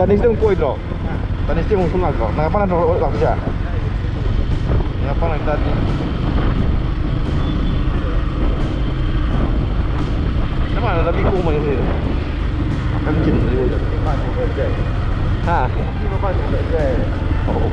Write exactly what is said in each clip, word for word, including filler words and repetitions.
ꯇꯅꯤꯁꯇꯤ ꯑꯃꯨꯛ ꯀꯣꯏꯗ꯭ꯔꯣ? ꯇꯅꯤꯁꯇꯤ ꯑꯃꯨꯛ ꯁꯨꯝ ꯂꯥꯛꯇ꯭ꯔꯣ? ꯅꯪ ꯄꯥꯟ ꯅꯠꯇ꯭ꯔꯣ ꯂꯥꯛꯇꯣꯏꯁꯦ? ꯅꯪ ꯄꯥꯟ ꯂꯥꯛꯇꯥꯔꯗꯤ ꯅꯃꯥꯟꯅ ꯂꯝꯕꯤ ꯀꯣꯡꯕꯅꯤ ꯁꯤꯗ꯫ ꯌꯥꯝ ꯆꯤꯟꯕꯗꯤ ꯑꯣꯏꯗꯕ꯫ ꯍꯥ? ꯑꯣ꯫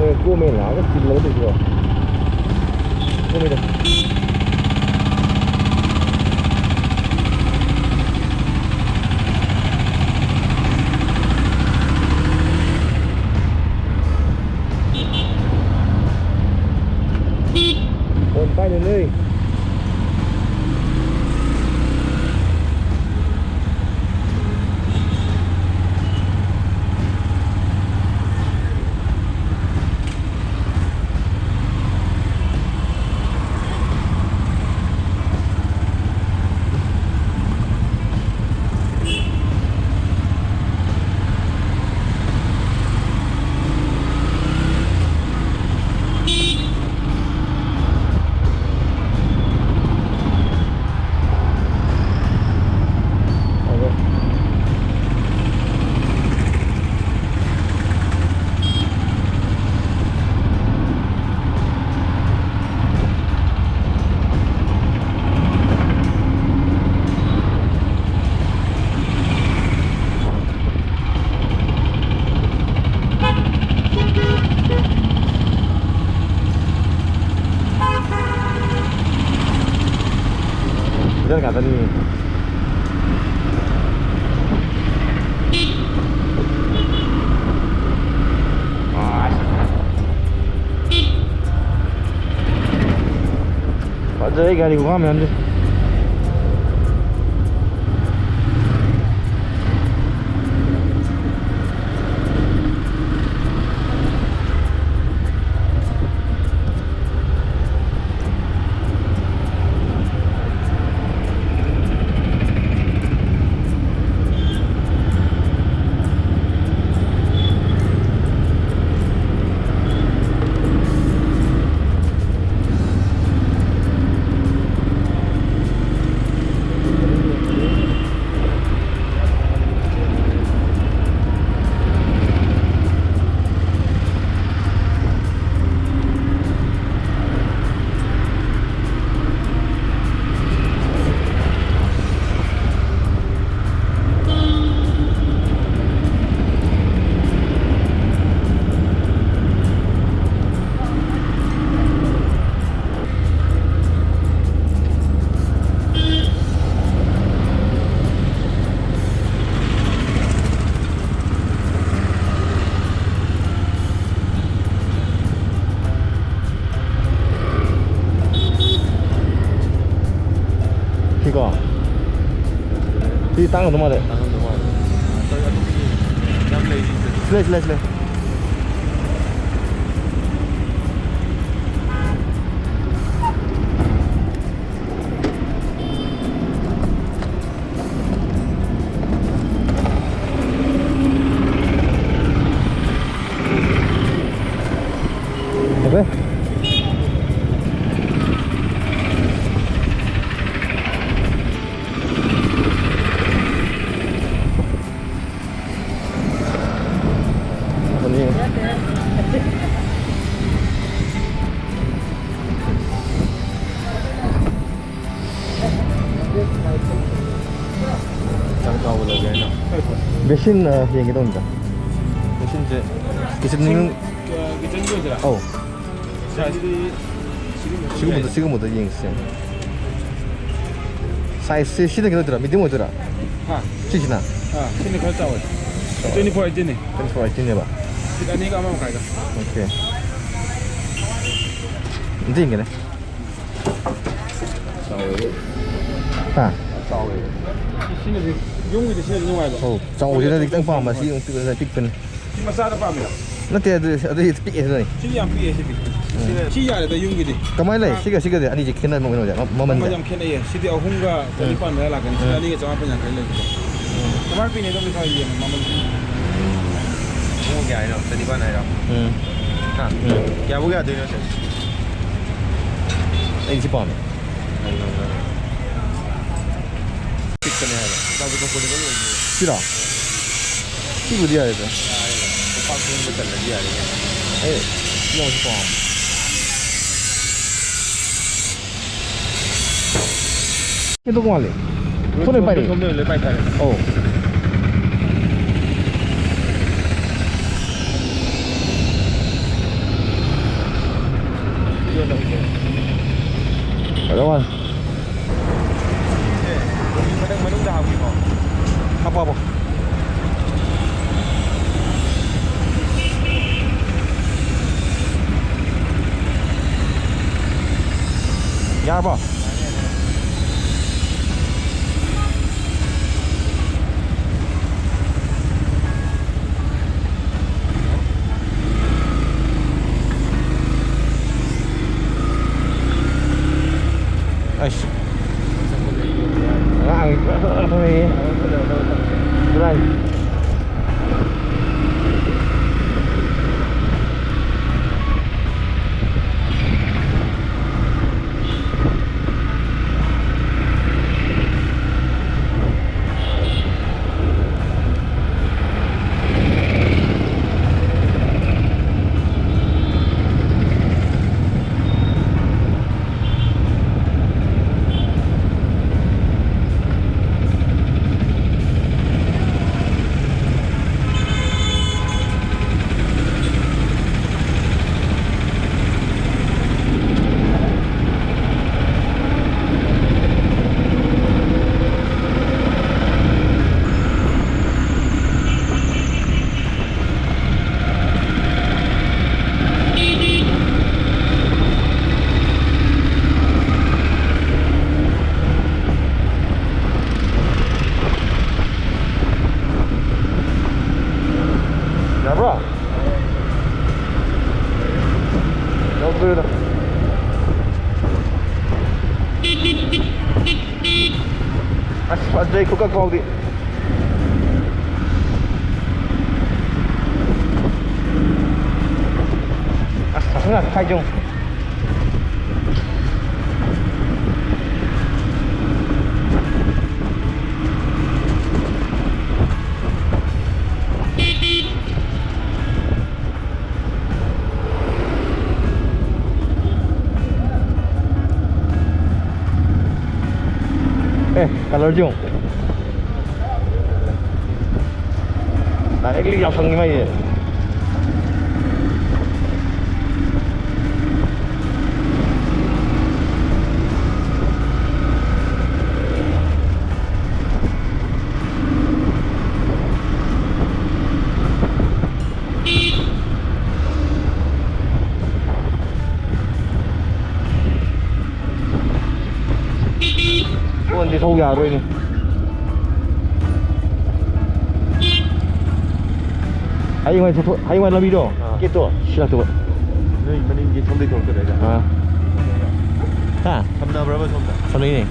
ꯑꯦ, ꯀꯣꯝꯃꯦ ꯂꯥꯛꯑꯒ ꯆꯤꯜꯂꯒ ꯂꯩꯕ꯭ꯔꯣ? ꯀꯣꯝꯃꯦꯗ꯫ ꯐꯣꯟ ꯄꯥꯏꯅꯨꯅꯦ꯫ ꯑꯩ ꯒꯥꯔꯤ ꯈꯨꯈꯥꯝ ꯃꯌꯥꯝꯁꯦ꯫ ꯁꯤꯀꯣ? ꯁꯤ ꯇꯥꯡꯒꯗꯧ ꯃꯥꯜꯂꯦ꯫ ꯇꯥꯡꯉꯝꯗꯧ ꯃꯥꯜꯂꯦ꯫ ꯑꯇꯩ ꯑꯇꯣꯞꯄꯗꯤ ꯌꯥꯝ ꯂꯩꯔꯤ ꯁꯤꯗꯗꯤ꯫ ꯁꯤ ꯂꯩ, ꯁꯤ ꯂꯩ, ꯁꯤ ꯂꯩ꯫ ꯀꯌꯥꯝ ꯆꯥꯎꯕ ꯂꯧꯒꯦ ꯍꯥꯏꯅꯣ? ꯕꯦꯁꯤꯟ, ꯑ, ꯌꯦꯡꯒꯦ ꯇꯧꯅꯤꯗ꯫ ꯕꯦꯁꯤꯟꯁꯦ ꯕꯦꯁꯤꯟ ꯅꯤꯡ-, ꯀꯤꯆꯟꯒꯤ ꯑꯣꯏꯗꯣꯏꯔꯥ? ꯑꯧ꯫ ꯁꯥꯏꯖꯇꯤ ꯁꯤꯒꯨꯝꯕꯗ, ꯁꯤꯒꯨꯝꯕꯗ ꯌꯦꯡꯁꯦ꯫ ꯁꯥꯏꯖꯁꯦ ꯁꯤꯅ ꯀꯩꯅꯣ ꯑꯣꯏꯗꯣꯏꯔꯥ? ꯃꯤꯗꯤꯌꯝ ꯑꯣꯏꯗꯣꯏꯔꯥ? ꯍꯥ? ꯁꯤꯁꯤꯅ? ꯑꯥ, ꯁꯤꯅ ꯈꯔ ꯆꯥꯎꯋꯦ꯫ ꯇ꯭ꯋꯦꯟꯇꯤ ꯐꯣꯔ ꯑꯩꯠꯇꯤꯅꯦ꯫ ꯇ꯭ꯋꯦꯟꯇꯤ ꯐꯣꯔ ꯑꯩꯠꯇꯤꯅꯦꯕ? ꯐꯤꯠ ꯑꯅꯤꯒ ꯑꯃ ꯃꯈꯥꯏꯒ꯫ ꯑꯣꯀꯦ꯫ ꯑꯝꯇ ꯌꯦꯡꯒꯦꯅꯦ꯫ ꯍꯥ? ꯆꯥꯎꯋꯦ꯫ ꯁꯤꯅꯗꯤ, ꯌꯨꯝꯒꯤꯗꯤ ꯁꯤꯅꯗꯤ ꯅꯨꯡꯉꯥꯏꯕ꯫ ꯑꯧ, ꯆꯥꯎꯕꯁꯤꯅꯗꯤ ꯈꯤꯇꯪ ꯄꯥꯝꯕ, ꯁꯤ ꯑꯃꯨꯛ ꯄꯤꯛꯄꯁꯤꯅ ꯄꯤꯛꯄꯅꯤ꯫ ꯁꯤ ꯃꯆꯥꯗ ꯄꯥꯝꯃꯤꯔꯣ? ꯅꯠꯇꯦ, ꯑꯗꯨ, ꯑꯗꯨ ꯄꯤꯛꯑꯦ, ꯑꯗꯨꯅꯤ꯫ ꯁꯤꯗꯤ ꯌꯥꯝ ꯄꯤꯛꯑꯦ, ꯁꯤꯗꯤ꯫ ꯎꯝ꯫ ꯁꯤꯅ, ꯁꯤ ꯌꯥꯔꯦꯗ, ꯌꯨꯝꯒꯤꯗꯤ꯫ ꯀꯃꯥꯏꯅ ꯂꯩ? ꯑꯥ꯫ ꯁꯤꯒ ꯁꯤꯒꯗꯤ ꯑꯅꯤꯁꯦ ꯈꯦꯠꯅꯕ ꯃꯃꯜꯁꯦ, ꯃ-, ꯃꯃꯜꯁꯦ? ꯃꯃꯜ ꯌꯥꯝ ꯈꯦꯠꯅꯩꯌꯦ꯫ ꯁꯤꯗꯤ ꯑꯍꯨꯝꯒ ꯎꯝ꯫ ꯆꯅꯤꯄꯥꯟ ꯃꯌꯥ ꯂꯥꯛꯀꯅꯤ꯫ ꯁꯤꯗ ꯎꯝ꯫ ꯑꯅꯤꯒ ꯆꯃꯥꯄꯟ ꯌꯥꯡꯈꯩ ꯂꯩꯕꯗꯣ꯫ ꯎꯝ꯫ ꯃꯃꯥꯡ ꯄꯤꯅꯦ ꯑꯗꯨꯝ ꯈꯔ ꯌꯦꯡꯉꯣ, ꯃꯃꯜ꯫ ꯄꯨꯡ ꯀꯌꯥ ꯍꯥꯏꯅꯣ? ꯆꯅꯤꯄꯥꯟ ꯍꯥꯏꯔꯣ? ꯎꯝ꯫ ꯍꯥ? ꯎꯝ꯫ ꯀꯌꯥꯕꯨ ꯌꯥꯗꯣꯏꯅꯣ ꯁꯦ? ꯑꯩ ꯁꯤ ꯄꯥꯝꯃꯦ꯫ ꯄꯤꯛꯄꯅꯦ ꯍꯥꯏꯕ꯫ ꯆꯥꯕ ꯊꯛꯄꯗꯤ ꯂꯣꯏ ꯑꯣꯏꯅꯤ꯫ ꯁꯤꯔꯣ? ꯁꯤꯕꯨꯗꯤ ꯌꯥꯔꯦꯗ꯫ ꯌꯥꯔꯦꯗ꯫ ꯂꯨꯄꯥ ꯀꯨꯟ ꯑꯃ ꯆꯜꯂꯗꯤ ꯌꯥꯔꯦ ꯀꯩꯅꯣ꯫ ꯑꯩ ꯁꯤ ꯌꯥꯎꯁꯤ ꯄꯥꯝꯃꯦ꯫ ꯁꯤꯗꯣ ꯃꯥꯜꯂꯦ꯫ ꯐꯣꯟ ꯂꯣꯏ ꯄꯥꯏꯔꯦ꯫ ꯁꯣꯝꯗ ꯂꯣꯏ ꯄꯥꯏꯈꯥꯏꯔꯦ꯫ ꯑꯧ꯫ ꯐꯖꯕ ꯋꯥꯅꯤ꯫ ꯃꯅꯨꯡ, ꯃꯅꯨꯡꯗ ꯍꯥꯞꯈꯤꯀꯣ꯫ ꯍꯥꯞꯄꯣ, ꯍꯥꯞꯄꯣ꯫ ꯌꯥꯔꯕꯣ? ꯑꯩꯁ꯫ ꯑꯉꯥꯡ ꯄꯨꯔꯥ ꯊꯣꯛꯂꯛꯑꯦ꯫ ꯀꯗꯥꯏ? ꯑꯩ ꯈꯨꯀꯛ ꯐꯥꯎꯗꯤ꯫ ꯑꯁ, ꯐꯖꯅ ꯈꯥꯏꯖꯧ꯫ ꯑꯦ, colour ꯁꯦ ꯌꯦꯡꯉꯨ꯫ Directly ꯌꯥꯎꯁꯪꯅꯤ ꯃꯥꯏꯁꯦ꯫ ꯐꯣꯟꯗꯤ ꯊꯧ ꯌꯥꯔꯣꯏꯅꯦ꯫ ꯍꯌꯦꯡꯋꯥꯏ ꯆꯠꯊꯣꯛ-, ꯍꯌꯦꯡꯋꯥꯏ ꯂꯝꯕꯤꯗꯣ, ꯑꯥ꯫ Gate ꯇꯣ ꯁꯤꯜꯂꯛꯇꯧꯕ꯫ ꯅꯣꯏ ꯃꯅꯤꯡꯒꯤ ꯊꯣꯡꯗꯩ ꯊꯣꯛꯂꯛꯇꯣꯏꯔꯥ ꯍꯥꯏꯁꯦ? ꯑꯥ꯫ ꯍꯥ? ꯁꯝꯅꯕ꯭ꯔꯕ ꯁꯣꯝꯗ? ꯁꯝꯅꯩꯅꯦ꯫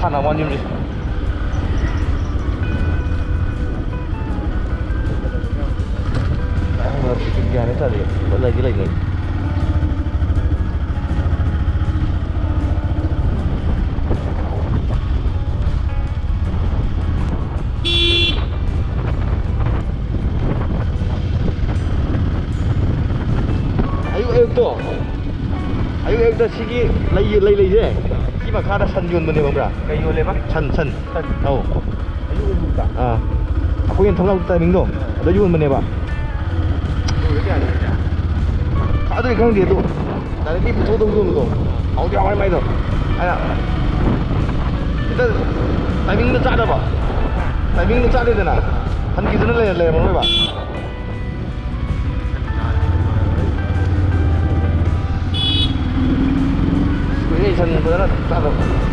ꯁꯥꯟꯅꯕ ꯋꯥꯅꯤ ꯌꯨꯝꯁꯦ꯫ ꯒ꯭ꯌꯥꯟ ꯇꯥꯗꯦ꯫ ꯂꯩꯗꯤ ꯂꯩꯅꯩ꯫ ꯑꯌꯨꯛ ꯑꯌꯨꯛꯇꯣ, ꯑꯌꯨꯛ ꯑꯌꯨꯛꯇ ꯁꯤꯒꯤ ꯂꯩ, ꯂꯩ, ꯂꯩꯁꯦ, ꯁꯤ ꯃꯈꯥꯗ ꯁꯟ ꯌꯣꯟꯕꯅꯦꯕ, ꯈꯪꯕ꯭ꯔꯥ? ꯀꯩ ꯌꯣꯜꯂꯦꯕ? ꯁꯟ, ꯁꯟ꯫ ꯁꯟ? ꯑꯧ꯫ ꯑꯌꯨꯛ ꯑꯌꯨꯛꯇ? ꯑꯥ꯫ ꯑꯩꯈꯣꯏꯅ ꯊꯣꯛꯂꯛꯄ timing ꯗꯣ, ꯑꯗ ꯌꯣꯟꯕꯅꯦꯕ꯫ ꯂꯣꯏꯔ ꯀꯌꯥꯅꯣ ꯍꯥꯏꯁꯦ? ꯑꯗꯨꯗꯤ ꯈꯪꯗꯦ, ꯑꯗꯨ directly ꯄꯨꯊꯣꯛꯑꯒ ꯌꯣꯟꯕꯗꯣ꯫ ꯍꯥꯎꯗꯤ ꯍꯥꯎꯋꯦ ꯃꯥꯏꯗꯣ꯫ ꯑꯩꯅ ꯈꯤꯇ timing ꯗꯣ ꯆꯥꯗꯕ꯫ Timing ꯗꯣ ꯆꯥꯗꯦꯗꯅ꯫ ꯍꯟꯈꯤꯗꯨꯅ ꯂꯩ-, ꯂꯩꯔꯝꯃꯔꯣꯏꯕ꯫ ꯀꯨꯏꯔꯦ ꯁꯟ ꯐꯖꯅ ꯆꯥꯗꯕ꯫